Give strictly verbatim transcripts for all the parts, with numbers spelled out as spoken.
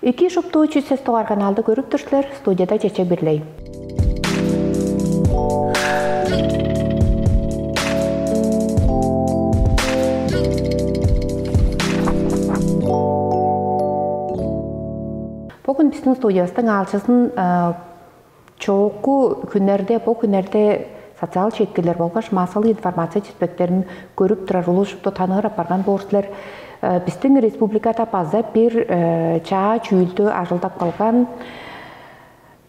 Эки шупту чүс сес дугаар каналды көрүп тур силер, студияда Чечек Бирлей. Бүгүн биздин студиябыздың аалчызын чоокку күннерде, бу күннерде социал четкилер болгаш массалык информация чиспектерин көрүп турар улус шупту таныыр апарган боор силер. Биздин республикада база бир чаа чүүлдү ажылдап калган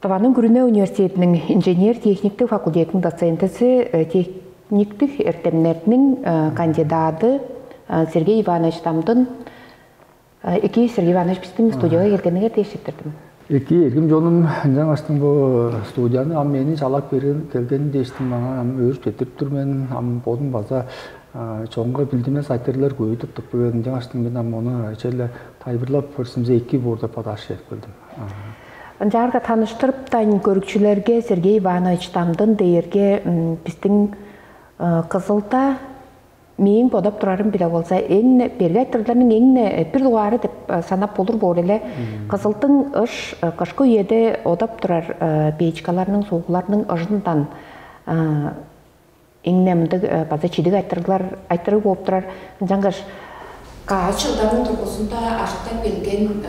Тываның күрүне университетиниң инженер-техниктик факультетиниң доцентиси, техниктик эртемнерниң кандидаты Сергей Иванович Дамдын. Эки, Сергей Иванович, биздин студияга келгениңер дээш четтирдим. Эки, эргим чонум, ынчангаштың бу студияны ам мени чалап берген, келгени дээштиң маңаа ам өөрүп четтирип тур мен. Ам бодум база чонга билдинмес айтырыглар көй туттуп келген. Ынчангаштың мен ам ону черле тайылбырлап көрсүмзе эки боор деп бодаш чедип келдим. Ынчаарга таныштырыптайн көрүкчүлерге Сергей Иванович Дамдын дээрге биздин Кызылда мээң бодап турарым биле болза, эң берге айтырыгларның эң бир дугаары деп санап болур боор эле. Кызылдың ыш кышкы үеде одап турар печкаларның, суугуларның ыжындан эңне мындыг база чидиг айтырыглар айтырыг болуп турар. Ынчангаш каас чылдарның тургузунда ажылдап келген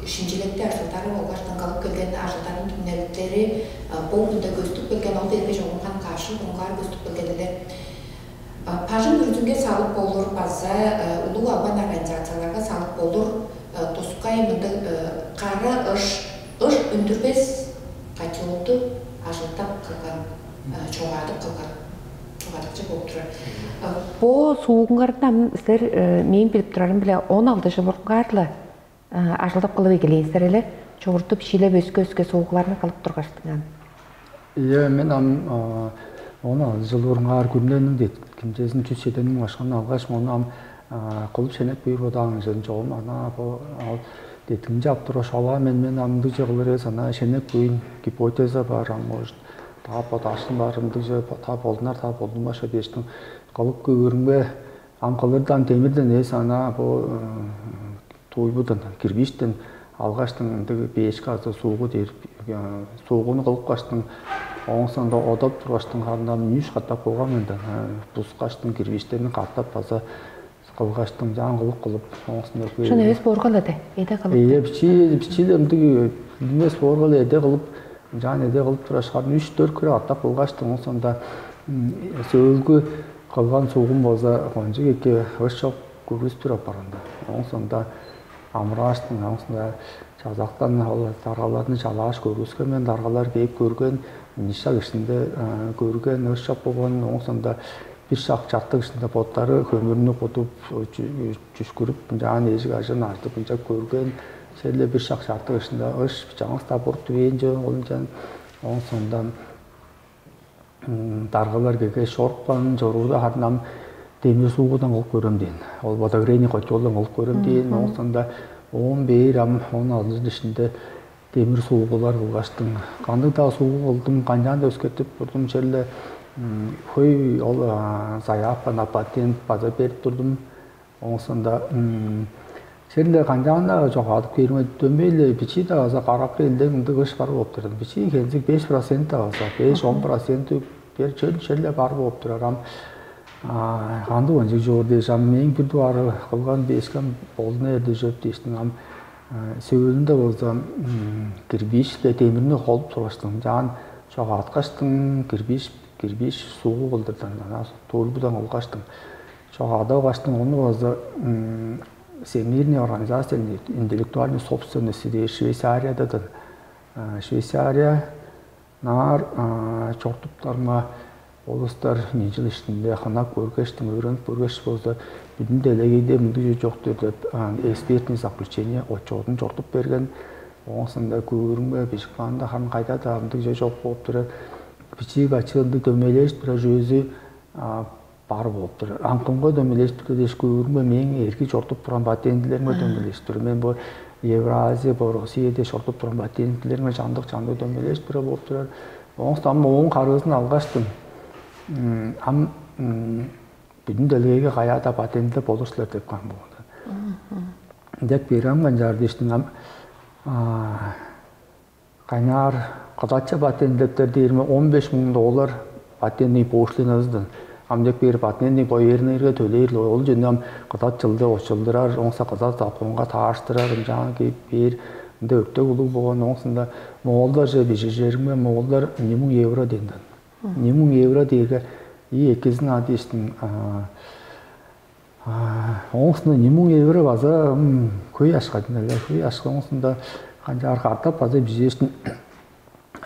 шинчилектиг ажылдары болгаш дыңгалып келген ажылдарның түңнелдери бо күндө көстүп келген, ол дээрге чогум каш чыл бурунгаар көстүп келген эле. Бажың бүрүзүнге салып болур база улуг албан организацияларга салып болур тускай мындыг кара ыш ыш үндүрбес котелду ажылдап кылган, чогаадып кылган чогаадыкчы болуп турар. Бо суугуңардан силер, мээң билип турарым биле, он алды чыл бурунгаар-ла ажылдап кылып эгелээн силер эле, чогуртуп шилеп өске-өске суугуларны кылып тургаштыңар. Ийе, мен ам он алды чыл бурунгаар күрүнениң деткимчезин чүс чедениң башканы алгаш, мону ам кылып шенеп бээр бодаан чогум ана бо деткимче ап тура шала мен мен ам ындыгже кылыр эвес, ана шенеп көйн гипотеза бар, ам может таап бодаашкын бар, ындыгже таап болдунар, таап болдунмашка дээштиң кылып көөрүмге, ам кылырдан демирден эвес, ана бо туйбудан, кирбиштен алгаштың ындыг бээшке азы суугу дээр, суугуну кылып каштың, ооң соонда одап тургаштың, харын ам үш катап болган мен да, бускаштың кирбиштерин катап база кылгаштың, жаан кылып кылып, ооң соонда Шын эвес бооргал эде, эде кылып. Эйе, бичии бичиилер ындыг билмес бооргал эде кылып, жаан эде кылып тураш, харын үш-дөрт хире катап кылгаштың, ооң соонда сөөлгү кылган суугум болза кончуг эки ышчок көргүзүп тур апарган да. Ооң соонда амырааштың, ооң соонда чазактан ол даргаларны чалааш көргүскен мен, даргалар кээп көрген, ниша кижинде көрген, ышчок болган, ооң соонда бир шак чартык ишинде боттары хөмүрнү кудуп, чүшкүрүп, ынчаан эжик ажын артып, ынча көрген, серле бир шак чартык ишинде ыш чаңгыс-даа буруп дивээн чыгын ол ынчан. Ооң соонда даргалар кеге шорупкан чорууда харын ам демир суугудан кылып көрөм дээн. Ол водогрейный котелдан кылып көрөм дээн. Ооң соонда оон бээр ам он алды ишинде демир суугулар кылгаштың. Кандыг-даа суугу кылдым, канчаан-даа өскертип турдум, черле хөй ол заявка на патент база берип турдум. Ооң соонда черле канчаан-даа чогаадып кээриңер, дөмей-ле бичии-даа база каракка элдең ындыг ыш бар болуп турар. Бичии хензиг беш процент-даа база, беш-он процент бер чөл черле бар болуп турар. Ам кандыг ончуг чоор дээш, ам мээң бир дугары кылган бээскем болдуна эрде чөп дээштиң, ам сөөлүнде болза кирбишке демирни холуп тургаштың, жаан чогааткаштың, кирбиш кирбиш суугу кылдырдан, ана турбудан кылгаштың. Чогаадып алгаштың, ону болза Всемирная организация интеллектуальной собственности дээш Швейцариядадан, Швейцария наар чортуптарга улустар нижил иштинде хынап көргештиң, өөренип көргеш болза, бүдүн делегейде мындыг чүве чок-тур деп экспертный заключение, отчетун чортуп берген. Ооң соонда көөрүмге бижик баанда харын кайда-даа мындыг чүве чок болуп турар. Бичии бачыылды дөмейлээш турар чүвези бар болуп турар. Аңкымга дөмейлээш турар дээш көөрүмге, мээң эрги чортуп турган патентилериме дөмейлээш турар. Мен бо Евразия, бо Россияда чортуп турган патентилериме чандык-чандык дөмейлээш турар болуп турар. Ооң соонда ам ооң карыызын алгаштым. Ам бүдүн делегейге каяада патентилеп болур силер деп каан болган. Деп бээр ам канчаар дээштиң, ам А, Кайнаар кыдатча патентлептер дээрме он беш муң доллар патентный пошлиназыдан. Амдек бээр патентный повернерге төлээр ол жөнү ам кыдат чылды очулдурар, оңса кыдат законга тааштырар, ынчаан кээп бээр ында өктөг улуг болган оңсунда моолдарже бижижериңме моолдар муң евро денден. Муң евро дээрге и экизин адыштың. Оңусунда нимуң эвире база хөй ашкадын эле хөй ашка оңусунда канчаар катап база бижээштин.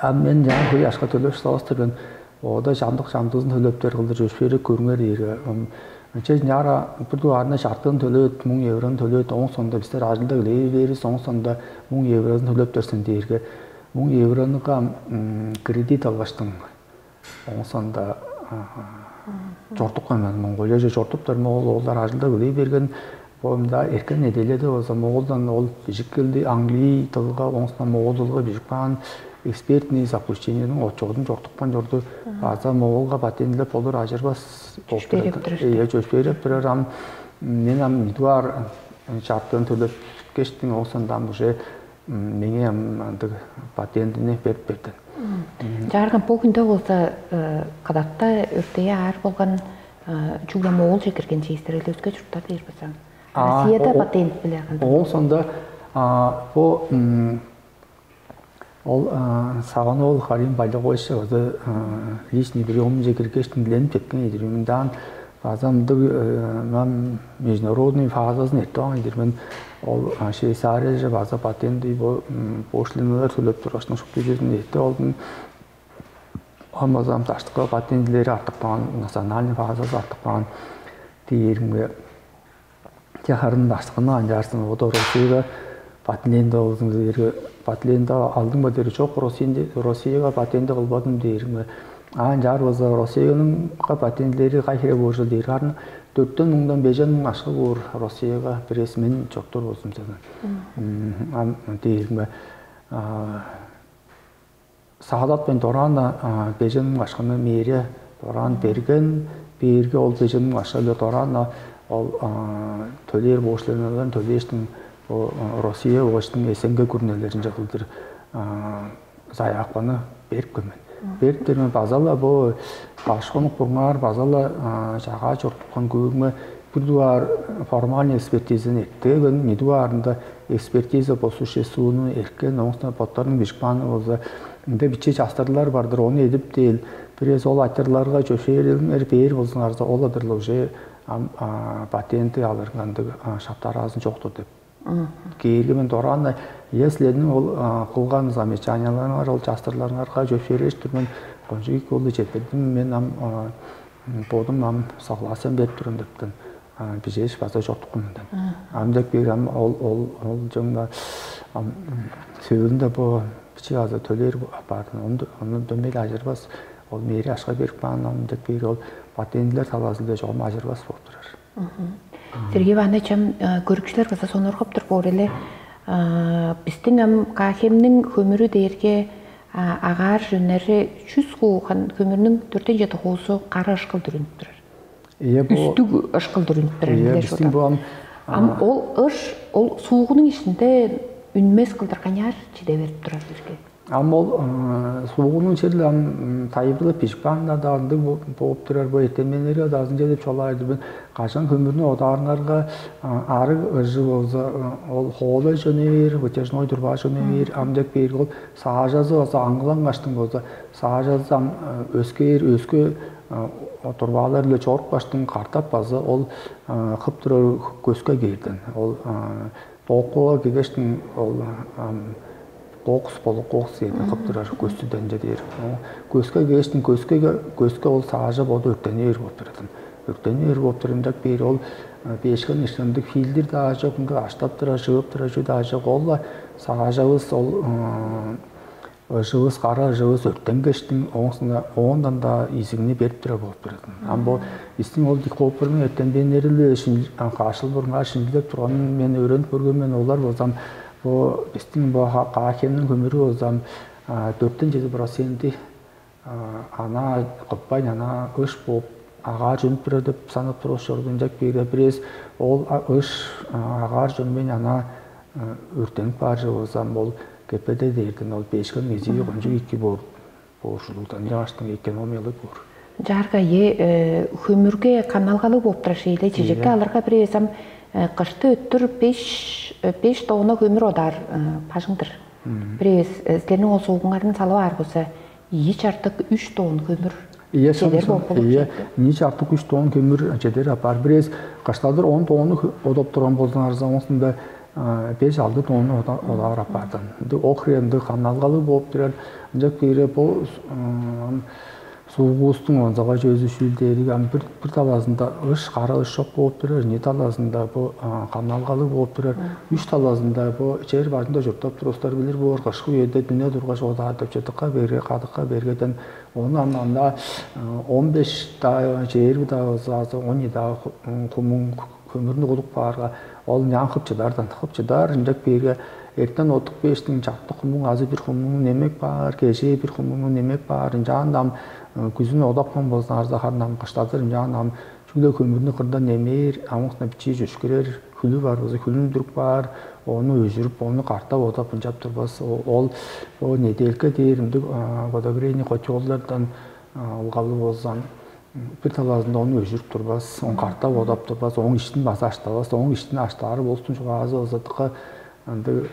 А мен жаңы хөй ашка төлөп шыдавастыр мен. Оода чамдык чамдыызын төлөптер кылдыр чөпшээреп көрүңер ийире. Ынча няра бир дугаарында чартыын төлөөт муң еврону төлөөт оң сонда бистер ажылдык лей берибиз оң сонда муң еврозун төлөптер сен дээрге муң еврону кредит алгаштың. Оңсонда чортук кайман Монголияже чортуптар моол оолдар ажылдап ылый берген. Боюмда эркен неделяда болза моолдан ол бижик келди англий тылга оңсунан моол тылга бижик каан экспертный заключениенин отчетун чортукпан чорду. База моолга патентлеп болур ажырбас болуп Чөпшээреп турар. Турар. Эе чөпшээреп турар ам мен ам нидугаар чартыын төлөп кештиң оңсонда ам уже меңээ ам андыг патентини берип бердин. Чаарган бу күндө болза кадатта өртээ аар болган чугула моолче кирген чейистерели өске чурттар дээр база. Россияда патент биле кандай. Ооң сонда бу ол саган ол Карим Байлыкович база личный приемже киргештин диленип кеткен эдир. Мындан база мындыг мам международный фазасын эртип алган эдир. Мен ол Швейцарияже база патентный бо пошлиналар төлеп тургачтың шупту жүзүн эртип алдым. Ол база ам даштыкка патентилери артып калган, национальный фазасы артып калган дээримге. Те харын даштыкыны анчаарсын ода Россияга патент болзун дээрге патент алдың ба дери жок Россияга патент кылбадым дээримге. А анчаар болза Россияга патентлери кай хире боожул дээр харын төрттен муңдан бежен муң ашка боор Россияга бирээси мен чоктор болзун сен. Ам дээримге саадат мен дораан-на бежен муң ашканы мэрия дораан берген, бээрге ол бежен муң ашка-биле дораан-на ол төлээр боошчуларындан төлээштиң Россия болгачтың эсенге күрүнелеринче кылдыр заявканы берип келмен. Берип бермен база-ла бо башконук бурңаар база-ла чагаа чорудупкан көөгүме бир дугаар формальный экспертизаны эртеген, ийи дугаарында экспертиза по существуну эрткен, оңустан боттарының бижип кааны болза, ында биче частырыглар бар-дыр, ону эдип дээн. Бирээзи ол айтырларга чөпшээрелиңер бээр болзуңарза, ол адырлыг уже ам патенти алырга ындыг шаптараазын чок-тур деп. Кээрге мен дораан-на, я силерниң ол кылган замечанияларыңар, ол частырларыңарга чөпшээреш тур мен, кончуг эки болду четтирдим. Мен ам бодум ам согласием берип турун дептен бижээш база чордуккун мындан. Ам деп бир ам ол ол ол жөңнө сөөлүндө бо бичи база төлээр апаардын. Ону дөмей эле ажырбас. Ол мээри ашка берип каан ам деп бир ол патентилер талаазында чогум ажырбас болуп турар. Сергей Иванович, ам көрүкчүлер база сонургап тур боор эле. Биздин ам Каахемниң хөмүрү дээрге агаар жөннери чүс хуухан хөмүрнүң төртен жети хуусу кара ышкыл дүрүнүп турар. Ийе бу Үстүг ышкыл дүрүнүп турар Ийе эле биздин шууда. Бу ам Ам ол ыш, ол суугунуң ишинде үнмес кылдыр каняар чиде берип турар бизге. Ам ол суугунуң черле ам тайылбырлап бижип каанда-даа ындыг болуп турар бо эртемненнерге дазынча деп чугаалаар-дыр мен. Кажан хөмүрнү одаарыңарга арыг ыжы болза ол хоолай чөне бээр, вытяжной турбаа чөне бээр, ам деп бээр ол саажазы болза аңгылангаштың болза саажазы ам өскээр өскө турбаалар-биле чорупкаштың картап база ол кып турар көскө кээрден. Ол Дооккуга кигештиң ол ам кокус болук кокус дээрден кып турар көстүденче дээр. Көскө кигештиң көскө көскө ол саажа боду өртени бээр болуп турар. Өртени бээр болуп турар ындак бээр ол бешкен иштен ындыг хиилдир даа чок ындыг аштап турар, чыып турар чүү даа чок. Ол-ла саажавыс ол ыжывыс кара ыжывыс өрттенгештиң оондан-даа изигни берип турар болуп турар. Ам бо бистиң ол дикопорнуң эртемденнери-ле кашыл бурунгаар шинчилеп турганын мен өөренип көрген мен. Олар болзам бо бистиң бо каахемниң көмүрү болзам дөрттен жети проценти ана кыппайн ана ыш бооп агаар чөнүп турар деп санап тургаш чордум. Ынчап кээрге бирээс ол ыш агаар чөнмейн ана өрттенип каар чок болза, ам ол КПД дээрден ол бешкен мезии кончуг эки боор, бооржулугдан, ынчангаштың экономиялыг боор. Чаарга, э, хөмүрге камналгалыг болуп турар шейле чижекке Ийе. Аларга бир эвес ам э, кышты өттүр беш беш тонна хөмүр одаар э, бажыңдыр. Бир эвес э, силерниң ол суугуңарны салып аар болза, ийи чартык үч тонн хөмүр Ийе, чедер шын, болуп болур ийе, чекти. Ийи чартык үч тонн хөмүр чедер апаар. Бир эвес кыштадыр он тонну хө- одоп турган болзуңарза, оңусунда беш алды тонну ода- одаар апаардан. Ынды ол хире ындыг камналгалыг болуп турар. Ынчап кээрге бо суугуустуң онзагай чөзүшүүл дээриг ам бир бир талазында ыш кара ыш чок болуп турар, ийи талазында бу камналгалыг болуп турар, үш талазында бу чер бажында чурттап турустар билир боор, кышкы үеде дүне тургаш одаар деп чыдыкка берге, кадыкка бергеден ону ам анда он беш даа, чээрби даа болза он ийи даа хумуң хөмүрнү кудуп каарга, ол ынчаан хып чыдар, хып чыдар. Ынчап кээрге эртен оттук бээштиң чаптык хумуң азы бир хумуңну немек баар, кежээ бир хумуңну немек баар, ынчаан ам күзүн одапкан болзуңарза, харын ам кыштадыр ынчаан ам чүгле хөмүрнү кырдан немээр, амгысына бичии чөшкүрер, хүлү бар болза хүлүн дүрүп каар, ону өжүрүп, ону картап одап ынчап турбас. Ол бо неделка дээр ындыг водогрейный котелдардан ылгалы болза, бир талазында ону өжүрүп турбас, ону картап одап турбас, ооң иштин база аштавас, ооң иштин аштаары болзун чугаазы болза дыка ындыг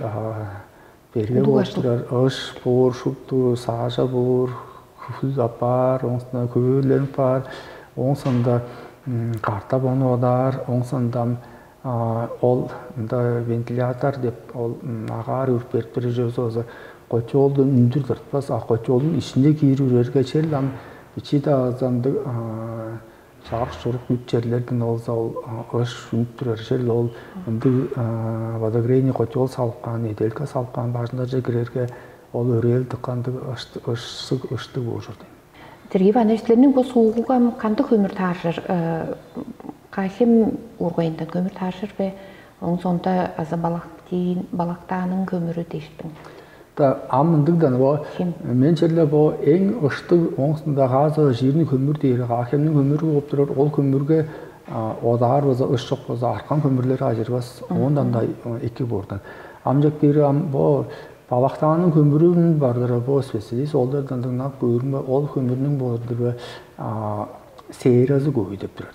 берге Ындыг болуп аштыг. Турар ыш боор, шупту саажа боор, хүл апаар, оңсунда көөленип баар, оңсунда картап ону одаар, оңсунда ол мында вентилятор деп ол агаар үрүп берип турар чүвези болза, котелдон үндүр тыртпас, а котелдун ишинде киир үрерге чел ам бичии-даа ындыг чарык-чурук бүт черлерден болза ол ыш үнүп турар чел ол ындыг водогрейный котел салып каан, неделка салып каан бажыңдарже кирерге ол өрөөл дыка ындыг ышсыг ыштыг боор чор дейм. Сергей Иванович, силерниң бу суугуга кандыг хөмүр тааржыр? Каа-Хем уургайындан көмүр тааржыр бе? Оң соонда азы балактаанын көмүрү дээшпиң. Да ам ындыгдан бо Ким? Мен черле бо эң ыштыг оңсунда газы жирни көмүр дээр, Каа-Хемниң көмүрү болуп турар. Ол көмүрге одаар база ыш чок база аркан көмүрлери ажырбас. Оондан да эки боордан. Амчак бири ам бо балактаанын көмүрүн бардыра бо специалист олдардан дыңнап көөрүмө ол көмүрнүң болдур бе сээразы көбүй деп турар.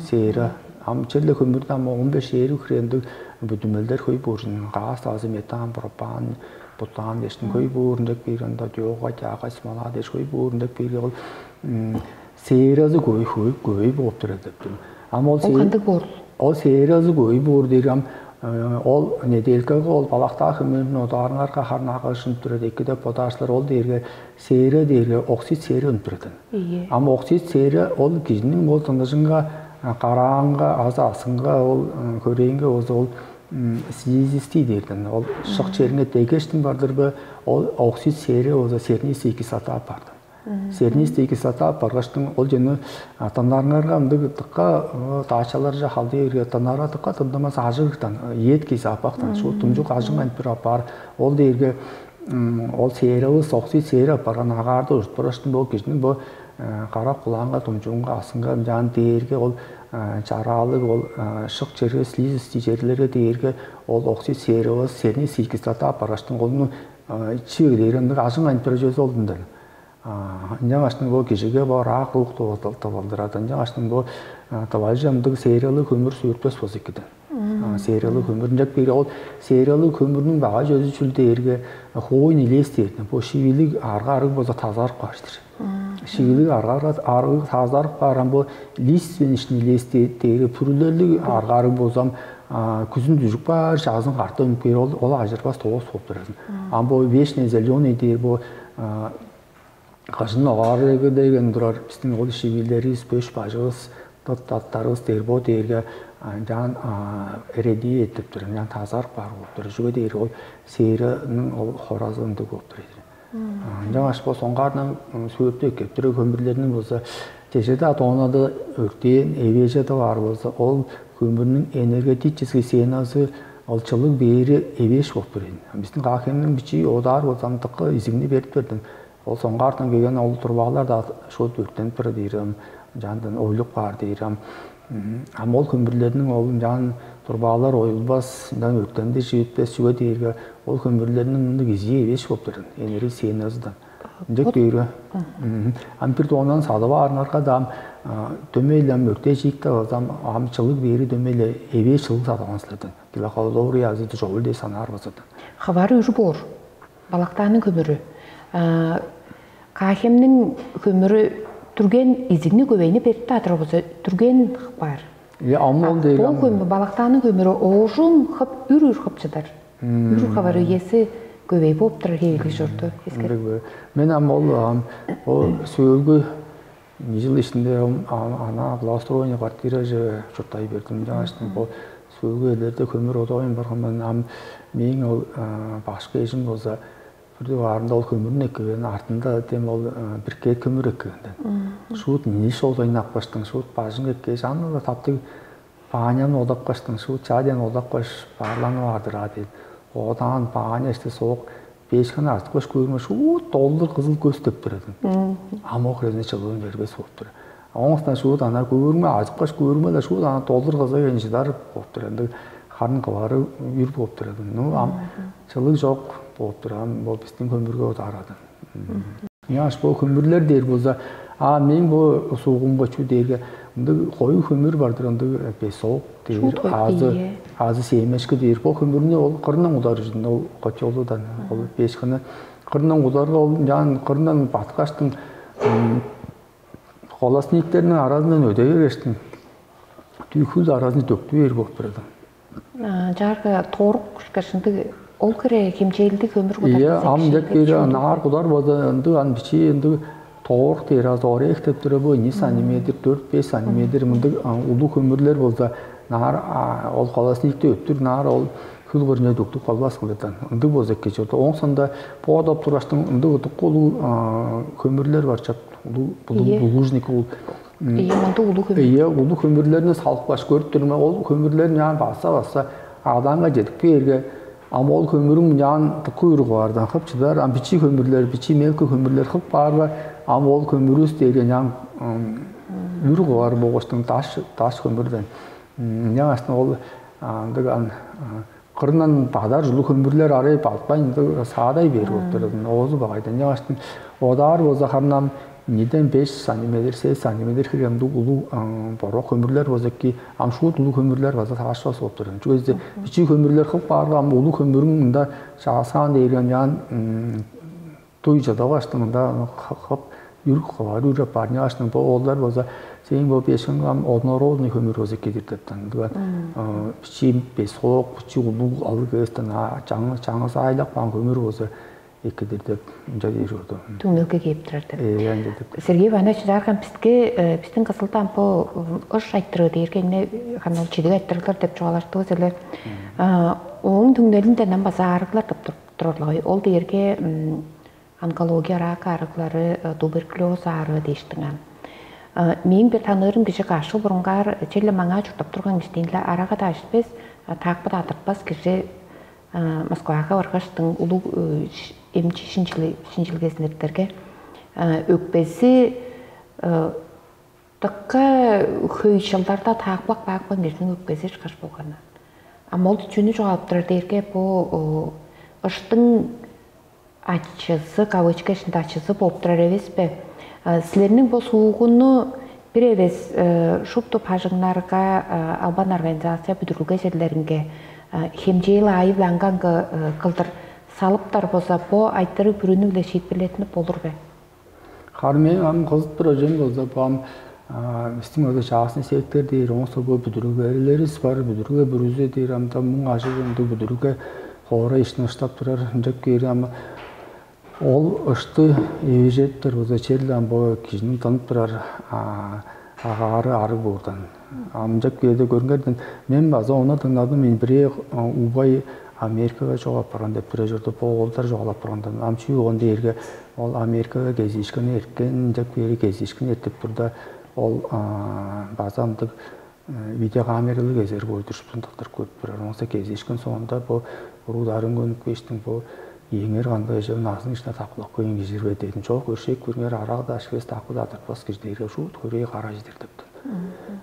Сээра ам черле көмүрдү ам он беш ээри хире ындыг бүдүмелдер хөй бууржун, газ азы метан, пропан, бутан дештин хөй буурун деп киир ында диога, тяга, смола деш хөй буурун деп киир ол сээразы көй хөй көй болуп турар деп тур. Ам ол Ол кандыг боор? Ол сээразы көй буур дээр ам ол неделькага ол балактаа хөмүрүн одаарыңарга харнага ышынып турар эки деп бодаашлар ол дээрге сээре дээрге оксид сээре үнүп турар экен. Ийе. Ам оксид сээре ол кижиниң ол тындыжынга, караанга азы асынга ол хөрээнге болза ол слизистый дээрден ол шык черинге дегештиң бардыр бе ол оксид сээре болза сернистый кислота апарган. Сернистый кислота апаргаштың ол жөнү тыннарыңарга ындыг дыкка даачаларже халдый берге тыннарга дыкка тындымас ажыгыктан, едкий запахтан, шул тумчук ажың антып бир апаар. Ол дээрге ол сээре, ол соксий сээре апарган агаарда ужуп бараштың бо кижиниң бо карак кулаанга, думчуунга, асынга ынчаан дээрге ол чараалыг ол шык черге, слизистый черлерге дээрге ол оксид сээре, ол сернистый кислота апаргаштың олну чип эгелээр ындыг ажың антып бир чүвези ол мындан. Ынчангаштың бо кижиге бо рак урукту тывалдырады. Ынчангаштың бо тывалчы ындыг сээре көмүр сүүртпес болза экиден. Сээре көмүр ынчап кире ол сээре көмүрнүң багай чөзү чүл дээрге хооюн илээс дээрден бо шивилиг арга арыг болза тазарып кааштыр. Шивилиг арга арыг тазарып кааран бо лист ишин илээс дээри пүрүлерлиг арга арыг болзам күзүн дүжүп каар чаазын карта үнүп кээр ол ол ажырбас тоос болуп турар. Ам бо вечный зеленый дээр бо Кажан огаарлыгы деген турар бистиң ол шивилерибиз, бөш бажывыс, дыт даттарывыс дээр бо дээрге ынчаан эредии эттип тур, ынчаан тазарып каар болуп тур. Чүге дээрге ол сээранын ол хоразы ындыг болуп тур. Ынчангаш бо соңгаардан сүөртү эккеп тур көмүрлерниң болза чеже-даа доонада өртээн эвээжеде баар болза, ол көмүрнүң энергетический ценазы ол чылыг бээри эвээш болуп тур. Биздин Каа-Хемниң бичии одаар болза ам дыкка изигни берип бердим. Ол соңгаартан келген ол турбаалар-даа шуут өрттенип турар диир ам, ынчаандан ойлуп каар диир ам. Ам ол хөмүрлерниң ол ынчаан турбаалар оюлбас, ындан өрттенди чивитпес чүге дээрге ол хөмүрлерниң мындыг изии эвеш болуп турар, энерги сиеназыдан. Ынчек дээрге ам бир доондан садып аарыңарга да ам дөмейле ам өртээ чиикте база ам чылыг бээри дөмейле эвээ чылыг садып алган силерден. Килокалория азы дужовул дей санаар базадан. Хавар үрү боор. Балактааның көмүрү. Каахемниң көмүрү түрген изигни көбейни берип таатыр болза, түрген бар. Е ам ол дээр Бул көмү балактааның көмүрү оожун хып үр үр хып чыдар. Үр хавар үеси көбей болуп турар хевели чорду. Эскер. Мен ам ол ам ол сөөлгү Ижил ишинде ана благоустроение квартираже чурттай бердим. Жаштым бо сөөгү элерде көмүр одоойн барган мен ам мээң ол башкы эжим болза бир дугаарында ол көмүрүн эккеген артында тем ол бир кээ көмүр эккегенден. Шуут ниш одойн акпаштың, шуут бажың эккеш, аны таптыг бааняны одапкаштың, шуут чадыян одапкаш, баарланып аадыр аа дейт. Одаан бааня иште соок бешканы артып каш көөрүмө шуут долдур кызыл көс деп турар эдим. Ам ол хирезине чылыын бербес болуп тур. Оңустан шуут ана көөрүмө ажып каш көөрүмө да шуут ана долдур кызыл ээн чыдар болуп тур. Ындыг харын кылары үр болуп тур эдим. Ну ам чылыг жок болуп тур. Ам ол биздин көмүргө удаарадым. Яаш бо хөмүрлер дээр болза, а мен бо суугумга чүү дээрге ындыг коюу хөмүр бардыр, ындыг бесок дээр, Шуут коюу, азы ие. Азы семечки дээр. Бо хөмүрнү ол кырынан удар ол котелудан, ол печканы кырынан ударга ол жан кырынан баткаштың холостниктериниң аразындан өдей бергештиң түйхүл аразын төктү бээр болуп турады. Чаарга тоорук ышкаш ындыг ол хире хемчээлдиг хөмүр кудар Ийе, ам деп бери наар кудар бода ындыг ан бичи ындыг тоор дээр аз орех деп тура бу 2 сантиметр, 4-5 сантиметр мындыг улуу хөмүрлер болза наар ол холостникти өттүр наар ол хүл көрүнө дүктүк болбас кылдырдан. Ындыг болза эки чорду. Оң сонда боодоп тураштың ындыг удукку улуу хөмүрлер бар чап. Улуу булугужник ол Ийе, мында улуу хөмүр. Ийе, улуу хөмүрлерни салып каш көрүп тур мен. Ол хөмүрлер мынчаан баса баса адаанга жетип кээрге, ам ол хөмүрүң мынчаан дыка үрү кылаардан хып чыдар. Ам бичи хөмүрлер, бичи мелкий хөмүрлер хып баарга, ам ол хөмүрүс дээрге мынчаан үрү кылаар болгоштуң даш даш хөмүрден. Мынчаан ол андыг ан кырындан бадар ужулуг хөмүрлер арай балтпайн саадай бээр болуп турар. Оозу багайдан чаңаштын одаар болза харнам ниден беш сантиметр, сес сантиметр хире ындыг улуу борок хөмүрлер болза эки ам шуут улуу хөмүрлер база таашпас болуп турар. Чүге десе бичии хөмүрлер хып баарга ам улуу хөмүрүң мында чааскаан дээрген яан дуй чадаваштың мында хып юрүк кылаар үр апаар. Няаштың бо оолдар болза сээң бо бешиң ам однородный хөмүр болза кедир деп тандыган бичи бесок, бичи улуг алыг эстен чаңгыс айлак баан көмүр болза эккедир деп ынча дээр чорду. Түңнелге кээп турар деп. Э, ынча деп. Сергей Иванович Дархан биске биздин кызылдан бо ыш айтырыы дээрге эмне хана ол чидиг айтырыглар деп чугаалаштывыс эле. Ооң түңнелинде нам база аарыглар деп туруп турурлугай. Ол дээрге онкология, рак аарыглары, туберкулез аарыы дээштиң ам. Мээң бир таныырым кижи каш чыл бурунгаар черле маңаа чурттап турган кижиден-ле арага-даа ишпес, таакпы-даа тыртпас кижи Москвага баргаштың улуг эмчи шинчилгезин эртерге, өкпеси дыка хөй чылдарда таакпак баапкан кижиниң өкпези ышкаш болган. А мол чүнү чугаалап турар дээрге бу ыштың ачызы, кавычка ичинде ачызы болуп турар эвеспе? Силерниң бо суугунну бир эвес шупту бажыңнарга албан организация бүдүрүлге черлеринге хемчээл аайы-биле аңгаңгы кылдыр салыптар болза, бо айтырыг бүрүнү-биле шиитпирлеттинип болур бе? Харын мээң ам кызып турар чүвем болза, бо ам бистиң ада чаасны сектор дээр, оңсо бо бүдүрүглеривис бар, бүдүрүгле бүрүзү дээр, амда муң ажыг ындыг бүдүрүгле хоора ишин ыштап турар, ынчап кээри ам ол ышты эвижептер болза, черле ам бо кижиниң тынып турар агаары арыг боордан. Амчап кээде көрүңерден мен база ону дыңнадым, мен бирээ убай Америкага чогап барган деп тура чорду, бо оолдар чугаалап баргандан. Ам чүү болган дээрге ол Америкага кезиишкини эрткен, деп кээри кезиишкин эртип турда, ол база ындыг видеокамералыг кезер боор дүрүшпүн тактыр көрүп турар. Оңса кезиишкин соонда бо уругларын көнүп кээштиң бо ийеңер кандай же назын ишине такылап коюн кижирбе дедим. Чок өршээк көрүңер арага даш кес такы да тыртпас кижи дээрге шуут көрээ каражы дир дептин.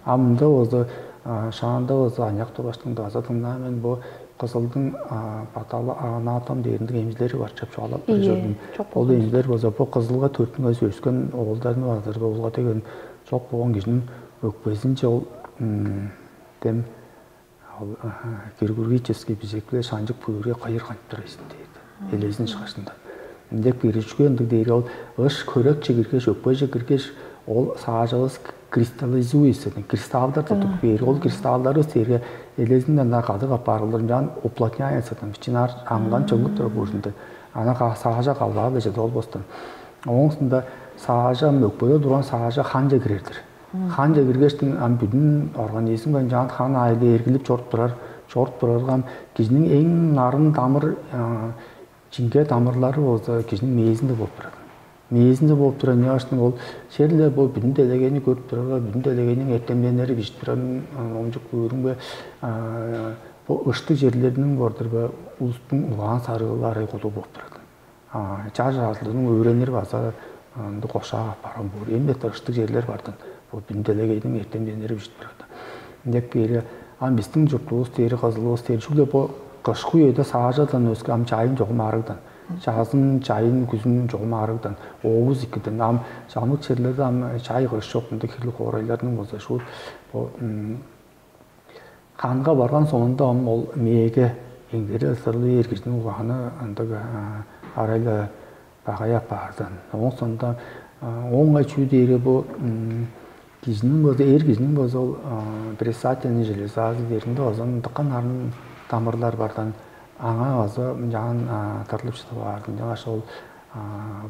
А мында болза Шаанда база аныяк тургаш дыңнаан мен, бо кызылдың баталы анатом дээринде эмчилери бар чап чугаалап тур чордум. Ол эмчилер база бо кызылга төрүттүнгеш өскен оолдарны база улга деген чок болгон кижиниң өкпезинче ол дем хирургический бижектилер шанчык бүүрге кыйыр канчып тур эсин дээрди. Элезин чыгышында. Ындек биричүгендиг дээр ол ыш көрекче киргеш, өкпеже киргеш, ол саажавыс кристаллизуется, кристаллдар тудуп бээр. Ол кристаллдарыбыз дээрге элезинден ынаа кадык апаар, олар ынчаан уплотняется, там бичинаар аңган чыглып тура буурунда. Ана саажа калбаа бежеде ол бостон. Оңусунда саажа, өкпеде турган саажа ханче кирердир. Ханче киргештиң ам бүдүн организмге ынчаан хан аайы эргилип чоруп турар, чоруп турарга ам кижиниң эң нарын дамыр, чиңге дамырлары болза кижиниң мээзинде болуп турат. Мээзинде болуп турар ынчаашның ол шерле бо бүдүн делегейни көрүп турарга, бүдүн делегейниң эртемденнери бижип турар, ончук көөрүңбе, бо ыштыг черлерниң бордур бе улустуң улаан сарыылары кулуг болуп турат. Чаш ажылдының өөренир база ындыг кошаак апарган боор. Эми бетте ыштыг черлер бардын. Бо бүдүн делегейниң эртемденнери бижип турат. Ынчап кээрге ам бистиң чуртувус дээри, кызылывыс дээри чүгле бо кышкы үеде саажадан өске ам чайын чогум аарыгдан. Чазын, чайын, күзүн чогум аарыгдан. Оовус икиден. Ам чамдык черлерде ам чай кыш чок, мындыг хирлиг хоорайларның болза шуут бо ханга барган соонда ам ол мээге эңдере сырлы эргижиниң угааны ындыг арай-ла багай апаардан. Оон соонда оңай чүү дээрге бу кижиниң болза, эр кижиниң болза ол предстательный железазы дээринде озон дыккан арын дамырлар бардан аңаа база мынчаан тырылып чыдып баардым. Чаңаш ол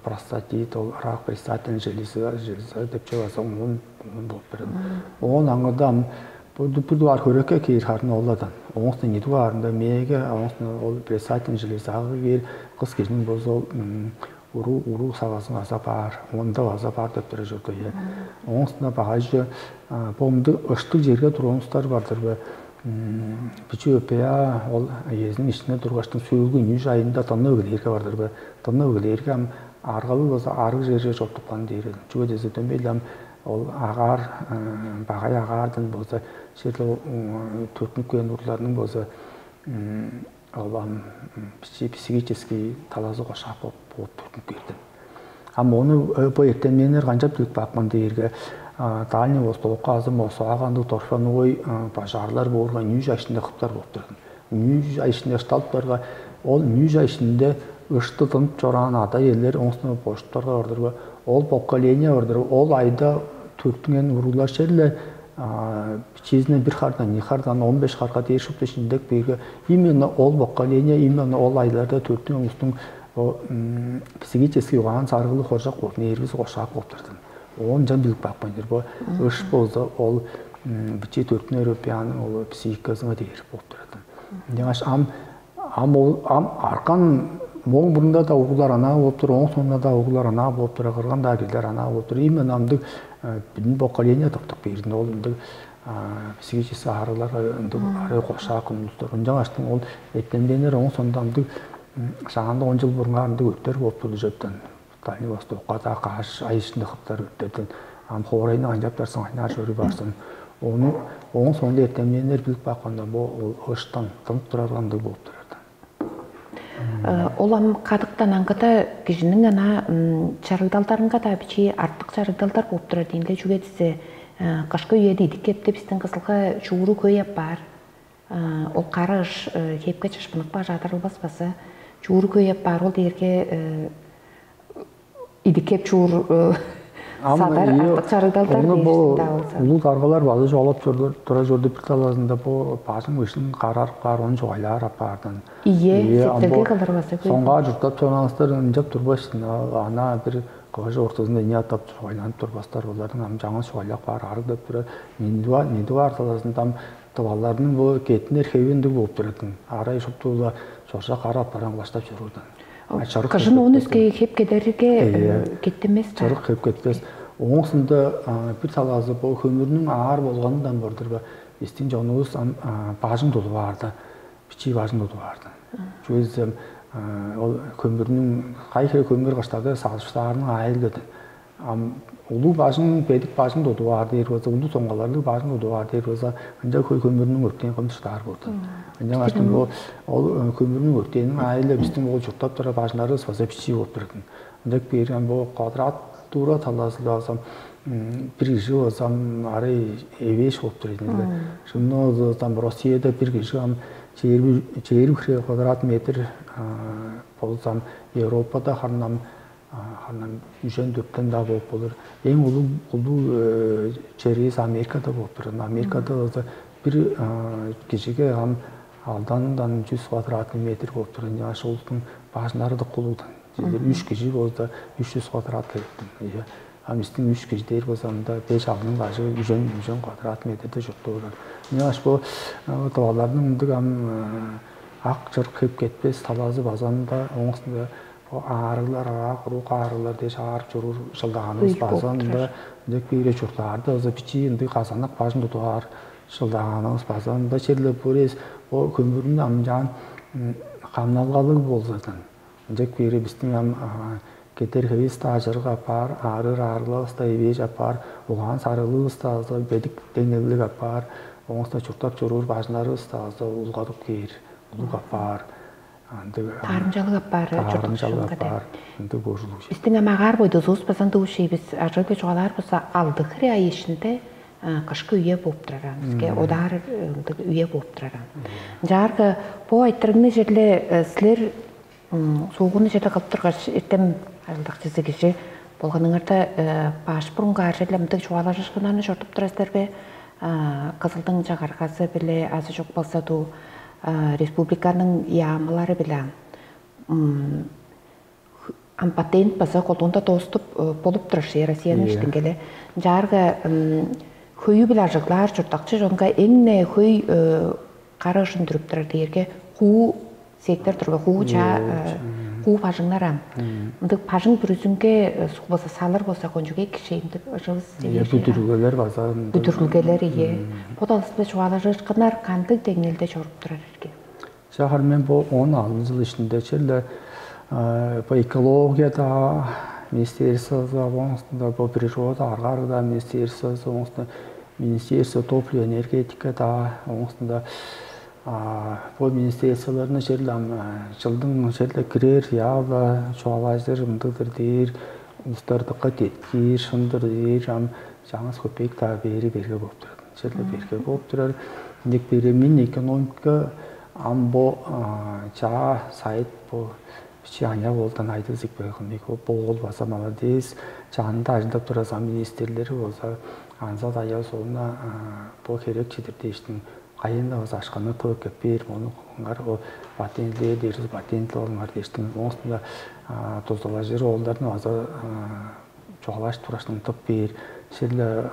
простатит, ол рак предстательной железы, железы деп чүве база оон оон болуп берет. Оон аңгыда ам бу бир дугаар хөрекке кээр харын оладан. Оңустан ийи дугаарында мээге, оңустан ол предстательный железага кээр, кыс кижиниң болза ол уруу уруу сагазын база баар, онда база баар деп тура чорду. Оңустан багайже бомдуг ыштыг черге турганыстар бардыр бе? Бичи өпея ол эзиниң ишинде тургаштың сөөлгү үнүү жайында дынны өгүлээрге бардыр бе? Дынны өгүлээрге ам аргалы болза арыг черже чоптупкан дээр. Чүге десе дөмей ам ол агаар багай агаардын болза шерле төртүнүп кээн урларның болза ол ам психический талазы кошаап болуп төрүнүп кээрден. Ам ону бо эртемненнер канчап билип каапкан дээрге, Дальний Востокка азы Москвага ындыг торфяной пожарлар боорга, үнүү чай ишинде кыптар болуп турган. Үнүү чай ишинде ышталыптарга, ол үнүү чай ишинде ышты тынып чораан ада-иелер оңустан божуттарга ордурга, ол поколение ордуруп, ол айда төрүттүнген уруулар черле бичиизинден бир хардан, ийи хардан, он беш харга дээр шупту шиндек бээрге, именно ол поколение, именно ол айларда төрүттүнген улустуң психический угаан сарыылы хоржок болуп, нервизи кошаак болуп турдун. Оон ынчан билип каапкан чер бо ыш болза ол бичии төрүттүнер өпеяның ол психиказынга дээр болуп турат. Ынчангаш ам ам ол ам аркан моң мурнунда да угулар анаа болуп тур, оң соонда да угулар анаа болуп тур, кырган-даа килдер анаа болуп тур. Именно ындыг бүдүн поколение топтук бээрин ол ындыг психический аарыгларга ындыг арай кошаак улустар. Ынчангаштың ол эттенденер оң соонда ындыг шаанда он жыл бурунгаар ындыг өттер болуп турду чөптөн. Дальний Востокка-даа каш ай ишинде кыптар өттерден ам хоорайны канчаптарсың, айнаар чорууй баарсың. Ону оон соонда эртемненнер билип каапканда бо ол ыштан тынып тураргандыг болуп турар. Ол ам кадыктан аңгыда кижиниң ана чарыгдалдарынга-даа бичии артык чарыгдалдар болуп турар дейн-ле, чүге дизе кышкы үеде идик кепте бистиң кызылга чууру хөй апаар. Ол кара ыш хепке чышпынып каар, адырылбас база чууру хөй апаар, ол дээрге идик кеп чуур садар артык чарыгдалдар дээштиң-даа болза. Улуг даргалар база чугаалап тура чорду бир талазында бо бажың быжын карарып каар, ону чугайлаар апаардан. Ийе, септелге кылыр база көй. Соңгаар чурттап чорааңыздар ынчап турбашсың, ана бир кыжы ортузунда ийи атап чугайланып турбастар, оларның ам жаңы чугайлап каар арыг деп турар. Нидуа нидуа талазында ам тываларның бо кеттинер хеви ындыг болуп туратын. Арай шуптуула чоржа кара апаран кылаштап чоруудан. Кыжын оон өске хеп кедерге кеттимес да. Чырык хеп кетпес. Оңусунда бир талаазы бо хөмүрнүң аар болганындан бордур ба, бистиң чонувус ам бажың тудуп аарда, бичии бажың тудуп аарда. Чүге десем ол хөмүрнүң кай хире хөмүр кыштада салыштаарының аайылдады. Ам улуг бажың, бедик бажың тудуп аар дээр болза, улуг соңгаларлыг бажың тудуп аар дээр болза, ынча хөй хөмүрнүң өртээн кымчыктаар болду. Ынчангаш ол хөмүрнүң өртээниниң аайы-ла бистиң ол чурттап турар бажыңнарывыс база бичии болуп турар. Ынча бээр ам бо квадратура талазы-ла база бир кижи болза ам арай эвээш болуп турар ийин. Шынында болза ам Россияда бир кижи ам чээрби чээрби хире квадрат метр болза ам Европада харын ам харын ам үжен дөрттен-даа болуп болур. Эң улуг улуг черивис Америкада болуп турар. Америкада болза бир кижиге ам алдандан жүз квадратный метр болуп турар. Ынчангаш улустуң бажыңнары дыка улуг-даа. Силер үш кижи болза үч жүз квадрат керектен. Ам бистиң үш кижи дээр болза анда беш алның бажы үжен үжен квадрат метрде чурттап турар. Ынчангаш бо тываларның ындыг ам ак чырык хеп кетпес талазы база ында оңусунда аарыглар, аарак уруг аарыглар дээш аарып чоруур шылдааганывыс база ында ындек бийре чурттаарда база бичии ындыг казанак бажын тудугаар шылдааганывыс база ында черле бурес о көмүрүн амчаан камналгалыг болзадан. Ынчек бири бистиң ам кедер хевис-даа чырык апаар, аарыр аарылавыс-даа эвээш апаар, угаан сарыылывыс-даа бедик деңнелдиг апаар, оңуста чурттап чоруур бажыңнарывыс-даа улгадып кээр, улуг апаар. Ындыг Таарымчалыг апаар таарымчалыг чурттугжулга деп. Апаар ындыг боожулуг. Бистиң ам агаар бойдузувус базан дуу шиибис ажыылбе чугаалаар болза алды хире ай ишинде кышкы үе бооп тураран. Биске одаар ындыг үе бооп тураран. Ынчаарга бу айтырыгны черле силер суугуну черле кылып тургаш, эртем ажылдакчызы кижи болганыңарда баш бурунгаар черле мындыг чугаалажышкыннарны чорудуп турар силер бе? Кызылдың чагыргазы биле азы чок болза дуу республиканың яамылары биле ам патент база колдуунда доступ болуп турар ши Россияның Иә. Иштингеле. Ынчаарга хөйү биле ажыглаар чурттакчы чонга эң-не хөй кара ышын дүрүп турар дээрге хуу сектор турба хуу чаа Иә, хуу бажыңнар ам. Ындыг бажың бүрүзүнге суг болза салыр болза кончуг эки шейимдик ыжывыс Иә, бүдүрүлгелер база ында. Бүдүрүлгелер ие. Бо таласпа чугаалажыышкыннар кандыг деңнелде чоруп турар эрге? Жагар мен бу он алты жыл ишинде черле бу экологияда министерствода оңустунда бу природа аргаарда министерствода оңустунда министерство топлива энергетикада оңустунда бу министерстволарны черле ам жылдың черле кирер яавла чугаалажыр ындыгдыр дээр улустар дыка деткир шындыр дээр ам жаңыс көпек даа бээри берге болуп турат. Черле берге болуп турар. Ындек бере мин экономика ам бо чаа сайыт бо бичи аня болдан айдыл сикпе кылмык бо ол база молодец чанында ажылдап турар замминистрлери болза анза даяа соонуна бо херек чедир дээштиң кайында база ашканны тыып кеппээр мону кылыңар ол патентлээр дээрис патентли болуңар дээштиң оостунда дузалажыр оолдарын база чугаалаш турашын тып бээр силе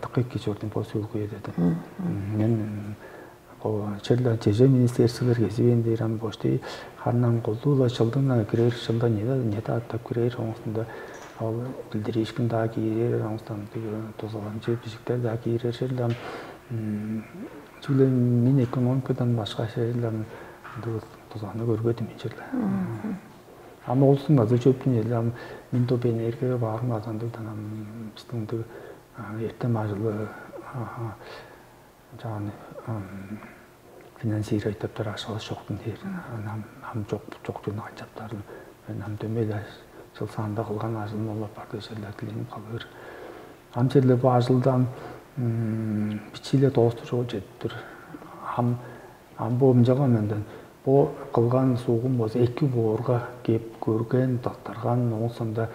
тыкка эки чордун бо сүүл куя деди. Мен ол черле чеже министерстволар кезибен дээр ам почти ханнан колдуула чылдың кирер чылда неда неда аттап кирер оңусунда ол билдириишкин даа киирер оңустан тузаланчы бижиктер даа киирер черле ам чүгле мен экономикадан башка черле ам тузаны көрбөдүм мен черле. Ам олсун база чөптүн эле ам мин топ энергия баарын базандыгдан ам бистиңдиг эртем ажылы жаан финансировать деп тур ашылыс жоктун дээр ам ам жок жок жөн канчаптарын мен ам дөмей эле жыл саанда кылган ажылым олап барды жерлер тиленип калыр ам жерле бу ажылдан бичииле доосту жол жетиптир ам ам бу ынчалган менден бу кылган сугум болза эки боорга кеп көрген тактарган оон соонда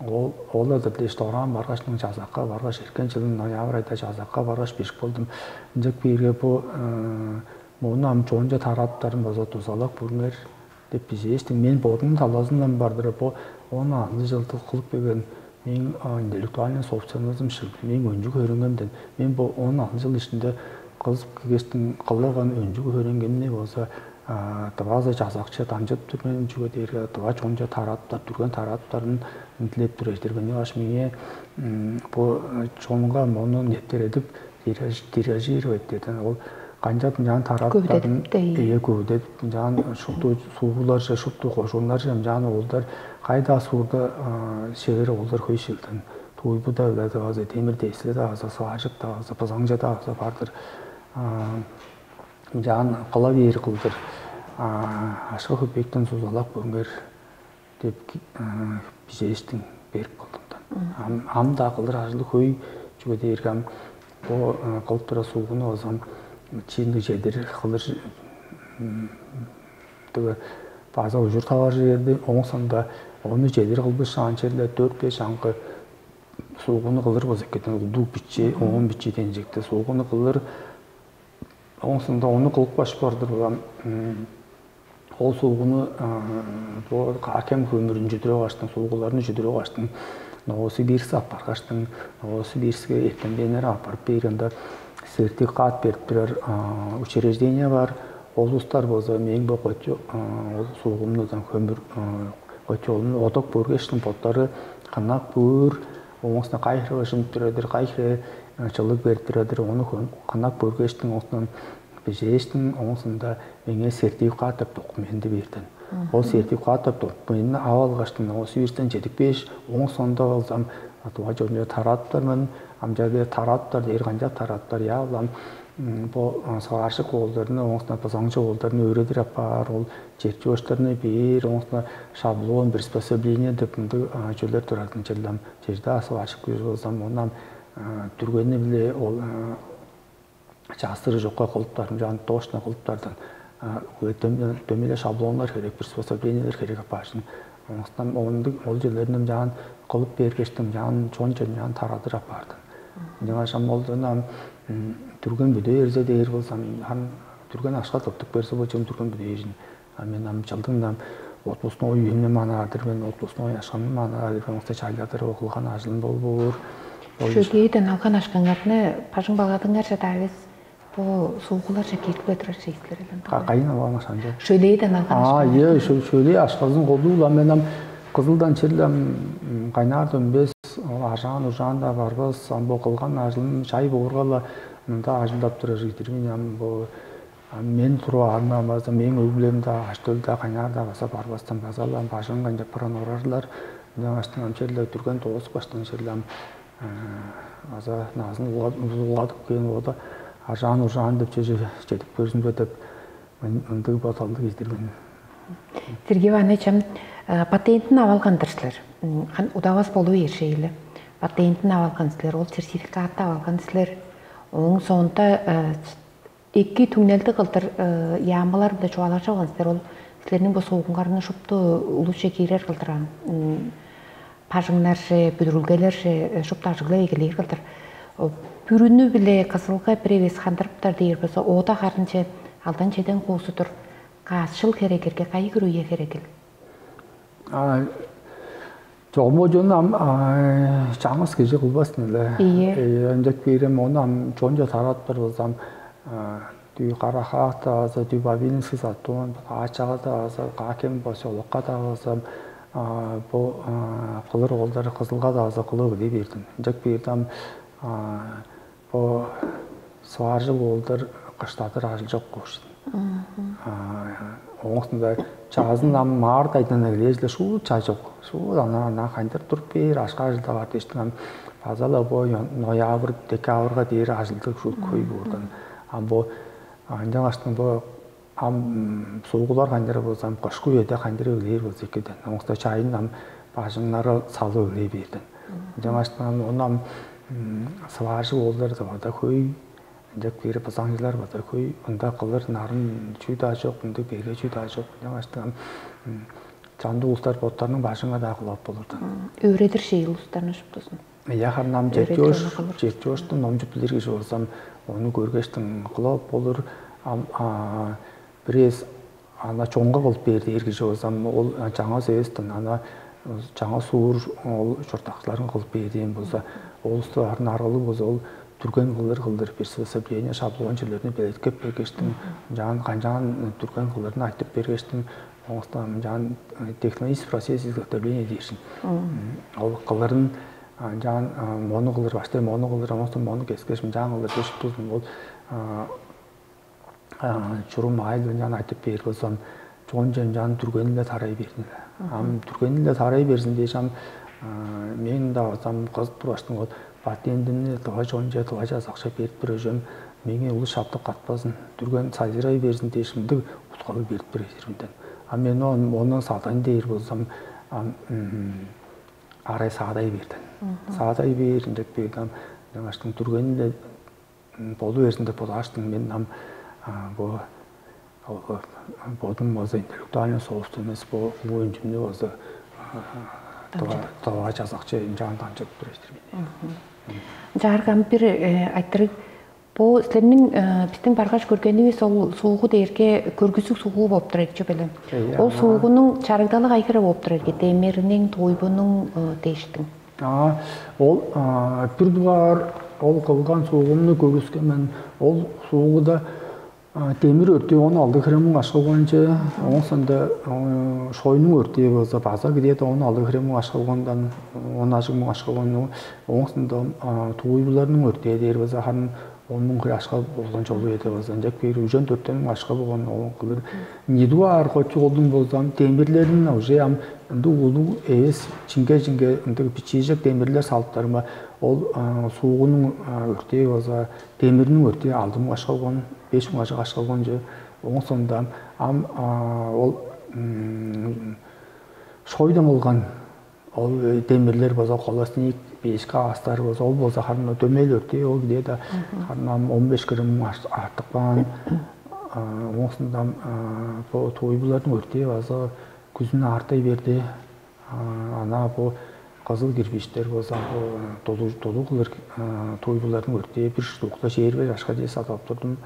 ол ол-ла дээш дораан баргаш муң жазакка баргаш эркен жылын ноябрь айда жазакка баргаш бижик болдум ынчак биирге бу муну ам чонча тараптарын база дузалап көрүңер деп бижээштиң мен бодумнуң талазындан бардыра бу он алты жылдык кылып келген мээң интеллектуальный собственностум шил мээң өнчү көрүнгемден мен бу он алты жыл ичинде кылып келгештиң кылып алган өнчү көрүнгемни болза дывазы жазакчы дамчып тур мен чүге дээрге дыва чонча тараптар дүрген тараптарын дилеп тур эждер мен аш меңээ бу чонга мону нептередип тиражировать деден ол канчап ынчаан тараптарын Көвдедип-те, ийе. Ие көвдедип ынчаан шупту сууларже шупту кожууннарже ынчаан оолдар кайда суурда шевер оолдар хөй шилден Туйбуда-ла база, темир десле-даа база, сварщик-даа база, бызаңчы-даа база бар-дыр. Ынчаан кыла бээр кылдыр ашкы хөпээктен сузалап көрүңер деп бижээштиң берип кылдым. Ам ам-даа кылыр ажылы хөй, чүге дээрге ам бо кылып турар суугуну болзам, чиинниг чедир кылыр дыгы база ужур таваржы берди. Оон соонда ону чедир кылбышаан черле дөрт-беш аңгы суугуну кылыр болза эккеден, улдуг бичи, оон бичи денчекти суугуну кылыр. Оон соонда ону кылып каш бардыр улам ол суугуну бо каакем хөмүрүн чүдүрүп алгаштың, суугуларны чүдүрүп алгаштың, Новосибирск аппаргаштың, Новосибирскке эртемденнер аппарып бээргенде, сертификат берип турар учреждение бар. Ол улустар болза мээң бо котчу ол суугумнудан хөмүр котчуолун одок бөргештиң боттары канак бөөр, оңусна кай хире ыжынып турар-дыр, кай хире чылыг берип турар-дыр, ону канак бөргештиң оңустан бижээштиң оңусунда меңээ сертификат деп документи бердин. Ол сертификат деп документи ап алгаштың оңусу бирден чедип бээш, оң сонда болзам, туга чончо тараптармын, амча тараптар дээр канчап тараптар, я улам бо сварщик оолдарны, оңусна бызаңчы оолдарны өөредир апаар, ол черчуоштарны бээр, оңусна шаблон, приспособление деп мындыг чөлер турардын челдам черде сварщик күүс болзам, онан түргени биле ол частыры жокка кылыптар, ынчаан точно кылыптардан дөмеле шаблоннар керек, приспособлениялар керек апаашын. Оңустан ондуг ол жерлерин ынчаан кылып бергештим, жаан чон чон жаан тарадыр апаардым. Ынчангаш ам олдон ам түрген бүдө эрзе дээр болзам, ам түрген ашка топтук берсе болчун түрген бүдө эжин. А мен ам чылдың ам отпускной үйүнү манаар-дыр мен, отпускной ашкамны манаар-дыр мен, оңустай чайладыр кылган ажылым бол боор. Шөлээден алган ашкаңарны бажың балгадыңар чадаавес, бо суугуларже кииртип турар чейиктер эле. Кайын алган ашканча? Шөлээден алган. А, ашкаңар. Е, шөлээ ашказын колдуула мен ам кызылдан черле ам кайнаар дөмбес, ол ажаан ужаан-даа барбас, ам бо кылган ажылын чай бооргала мында ажылдап турар ийдир мен ам бо А мен туруп аарымдан база мээң өг-бүлем-даа, ажы-төлү-даа, кайнаар-даа база барбастан база-ла бажыңынче пыран орарлар. Ынчангаштың ам черле дүрген доозуп каштан черле ам база назын улгадып кээн ода, аржаан-уржаан деп чеже чедип көрзүнбе деп ындыг бодалдыг ийдир мен. Сергей Иванович, ам патентин ап алган-дыр силер. Удавас болуу ээршээли. Патентин ап алган силер, ол сертификатты ап алган силер. Ооң соонда эки түңнелди кылдыр яамылар-биле чугаалажып алган силер. Ол силерниң бо суугуңарны шупту улусче киирер кылдыр бажыңнарже, бүдүрүлгелерже шупту ажыглап эгелээр кылдыр. Бүрүнү-биле кызылга бир эвес хандырыптар дээр болза, оода харынче алдан чеден куусу-дур. Каасчыл херегерге кайы кируя херегил? Чогум оожон ам чаңгыс кижи кылбас-тын эле. Ийе. Ынчап кээрем ону ам чончо тараптар болзам, дүй карахаакта база, дүй бавинский затон, аачага-даа база, каа кем поселокка-даа база бо кылыр оолдар кызылга-даа база кылып эгелей бердим. Ынчап кээрде ам бо сваржы оолдар кыштадыр ажыл чок куушун. Оңусунда чаазын ам март айдан эгелээш-ле шуут чай чок. Шуут ана ана кайдыр туруп бээр, ашка ажылдап артыштын ам база-ла бо ноябрь, декабрьга дээр ажылдыг шуут хөй боордан. Ам бо ынчангаштың бо ам суугулар кайдыр болза, ам кышкы үеде кайдыр эгелээр болза экеден. Оңуста чайын ам бажыңнары салып эгелей бээрден. Ынчангаштың ам ону ам сваржы оолдар да бада хөй. Ынчап кээрип бызаңчылар база хөй ында кылыр нарын чүү-даа чок, ындыг берге чүү-даа чок. Ынчангаштан чамдык улустар боттарының бажыңга-даа кылып болурдан. Өөредир шейл улустарны шуптузун. Я харын ам Өөредир чертеж, ону кылыр. Чертежту номчуп билир кижи болзам, ону көргештиң кылып болур. Ам бирээс ана чоңга кылып бээр дээр кижи болзам, ол чаңгыс эвестен ана чаңгыс уур ол чурттакчыларын кылып бээр дээн болза, ол улусту арын аргалыг болза, ол түрген кылыр кылдыр приспособление, шаблон чүлерни белеткеп бергештиң, жаан канчаан түрген кылырын айтып бергештиң, оңустан жаан технологический процесс изготовления дээршин. Ол кылырын жаан мону кылыр, баштай мону кылыр, оңустан мону кескеш, жаан кылыр дээш, ол чурум айыл ынчан айтып бээр болзам, чон чемчаан дүргени-ле тарай бердин. Ам дүргени-ле тарай берзин дээш, ам Мен-даа ам кызып тургаштың ол патентимни тыва чонче, тыва чазакче берип тур эжем, меңээ улус шаптык катпазын, дүрген сайзырай берзин дээш, мындыг уткалыг берип тур эжир мынден. А мен оон ону садайн дээр болзам, ам арай саадай бердин. Саадай бээр ынчап бээрден, ынчангаштың дүргени-ле болу берзин деп бодааштың, мен ам бо бодум база интеллектуальный собственность, бо улуу үнчүмнү база тыва чазакчы ынчаан дамчып тур эстир мен. Чаарган бир айтырыг. Бу силерниң биздин баргаш көргенивис ол суугу дээрге көргүзүк суугу болуп тур эки беле. Ол суугунуң чарыгдалы кайгыра болуп тур эки, демириниң, туйбунуң дээштиң. А ол бир дугаар ол кылган суугумну көргүскенмен, ол суугуда демир өртээ он алды хремуң ашкылганче, оон соонда шойнуң өртээ болза база где-то он алды хремуң ашкылгандан, он ажыг муң ашкылган. Оон соонда туйбуларның өртээ дээр болза харын он муң хире ашка болган чолу эде база ынчап кээр үжен дөрттен ашка болган ол кылыр. Нидуа аргочуголдуң болзам демирлерин уже ам ындыг улуг эвес, чиңге-чиңге ындыг бичиижек демирлер салыптарыма, ол суугунуң өртээ база демирниң өртээ алды муң ашка болган, беш муң ажык ашка болган же. Оон соонда ам ол шойдан кылган ол демирлер база холостник, бээшке аастар база ол болза харын дөмей өртээ ол где-то харын ам он беш грамм артык баан. Оон соонда бо туйбуларның өртээ база күзүн аартай берди. Ана бо кызыл кирбиштер база бо долу долу кылыр туйбуларның өртээ бир штукта чээрбе жашка чеде садып турдум.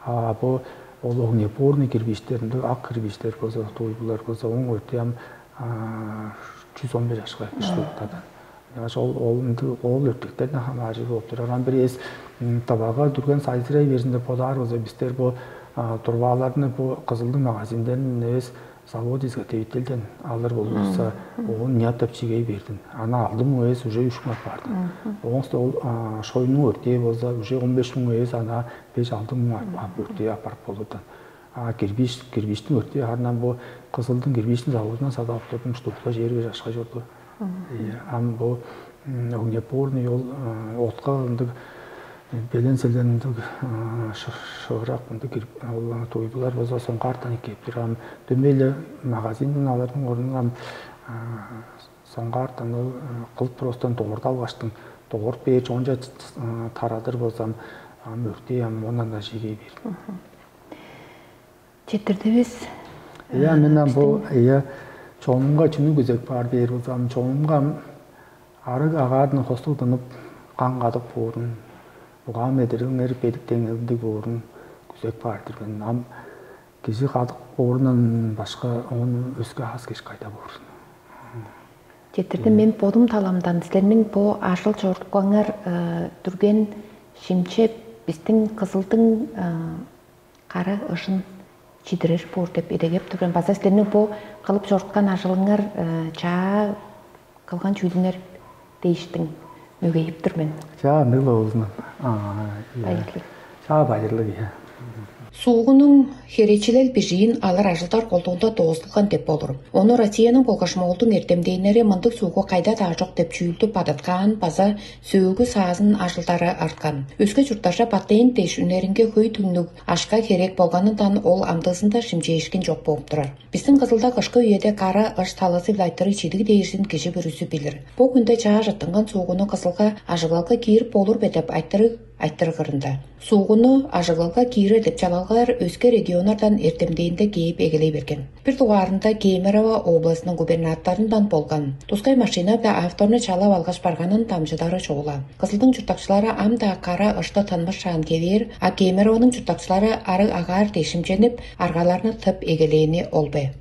А бо ол огнепорный кирбиштеринде ак кирбиштер база туйбулар база оң өртээ ам чүс он бир жашка бир штуктадан. Ынчангаш ол ол ындыг ол өртектерден хамааржыг болуп турар. Ам бир эс табага дүрген сайзырай берзин деп бодаар болза, бистер бу турбааларны бу кызылдың магазинден эвес, завод изготовительден алыр болза, оон ньяттап чигей бердин. Аны алдым эвес уже үш муңар баардым. Оңуста ол шойнуң өртээ болза уже он беш муң эвес ана беш алды муң өртээ апарып болурдан. А кирбиш кирбиштин өртээ харынан бу кызылдың кирбиштин заводунан садып алып турдум, штукта жери беш ашка чорду. Ам бу огнепорный ол отка ындыг белен селен ындыг шыырак ындыг ол туйдулар болза соңгаартан эккептир. Ам дөмей эле магазинден алырдың орнунан соңгаартан ол кылып просто доорду алгаштың, доорт бээр чонча тарадыр болзам, ам өртээ ам ондан да жегей бир. Четирдивис. Иә, мен ам бу иә чонумга чүнү күзеп баар бээр болзам, чонумга ам арыг агаадын хостуг тынып, каң кадык боорун, угаан медерелиңер бедик деңнелдиг боорун күзеп баар-дыр мен. Ам кижи кадык боорундан башка оон өске аас кеш кайда боор? Четирде мен бодум таламдан силерниң бу ажыл чорудупкаңар дүрген шимче биздин кызылдың кара ыжын чидирер боор деп идегеп тур мен. База силерниң бу кылып чоруткан ажылыңар чаа кылган чүүлүңер дээштиң мөгейип тур мен. Чаа ындыг-ла болзун. Байырлыг. Чаа байырлыг, иә. Суугунуң херечилел бижиин алыр ажылдар колдуунда доозулган деп болур. Ону Россияның болгаш Моолдуң эртемденнери мындыг суугу кайда-даа чок деп чүүлдү бадыткаан база сөөгү саазын ажылдары арткан. Өске чурттарже патент дээш үнеринге хөй түңнүг ашка херек болганындан ол амдыызында шимчээшкин чок болуп турар. Биздин Кызылда кышкы үеде кара ыш талазы-биле айтырыг чидиг дээрзин кижи бүрүзү билир. Бу күнде чааш ыттынган суугуну Кызылга ажыглалга киирип болур бе деп айтырыг айтырыгырында. Суугуну ажыглалга киирер деп чалалгаар өске регионнардан эртемдээнде кээп эгелей берген. Бир дугаарында Кемерово областының губернаторундан болган. Тускай машина-биле авторну чалап алгаш барганын дамчыдары чугула. Кызылдың чурттакчылары ам-даа кара ышты тынмышаан кевээр, а Кемерованың чурттакчылары арыг агаар дешимченип, аргаларны тып эгелээни ол бе?